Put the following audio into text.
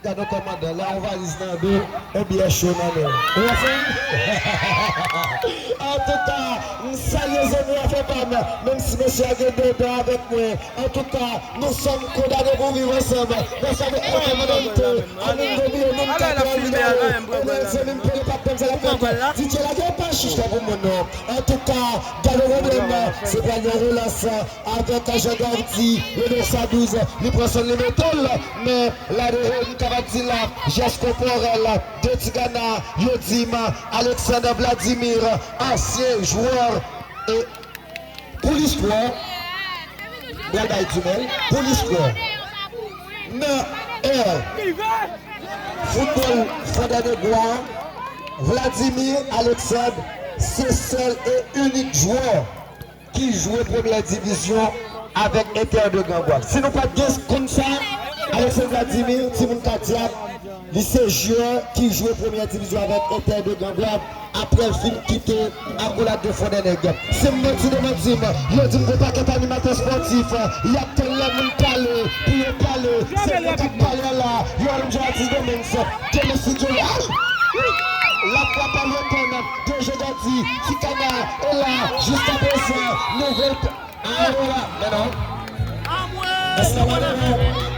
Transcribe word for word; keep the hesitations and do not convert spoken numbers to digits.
Gade yon kòmandan la, yon valiz nan do, yon byè cho nan men. Ou konprann? Antouka, m salye zanmi afè pa m, menm si mesye a gen de dan avèk mwen. Antouka, nous sommes condamnés pour vivre ensemble. Dans sa de El Comandante, Amingo Bio, Nunca te olvidaré. Ebyen, zanmi m, pele pa t konn sa l ap fè. D J lage pa chich la pou moun non. Antouka, gade yon pwoblèm, se pral yon relans avèk Jean Gardy, le neuf cent douze, li pran sòn li mete l, men la de m kapab di la, jès kòpòrèl, de Tigana, yo di m, Alexandre Vladimir, ansyen jwè, e pou listwa, m pral bay Dumel, pou listwa, nan ère foutbòl Fondènegwa, Vladimir Alexandre se sèl e inik jwè ki jwe premyè divizyon avèk Inter de Grand Goâve. Si nou pa t gen konn sa, Alexandre Vladimir, timoun Kadyap, li se jwè ki jwe premyè divizyon avèk Inter de Grand Goâve apre l fin kite Accolade de Fondènèg. Si m manti, demanti m. Yo di m gon pakèt animatè spòtif, y ap tann lè moun pale pou yo pale. Se mwen k ap pale an la. Yo wè m jan atis Domens. Demen si Dye vle. Ay! Lapwa pa reponn. De Jean Gardy, Tigana, e la, jiskaprezan, nouvèl. Ayo la, men non. Èske w konnen?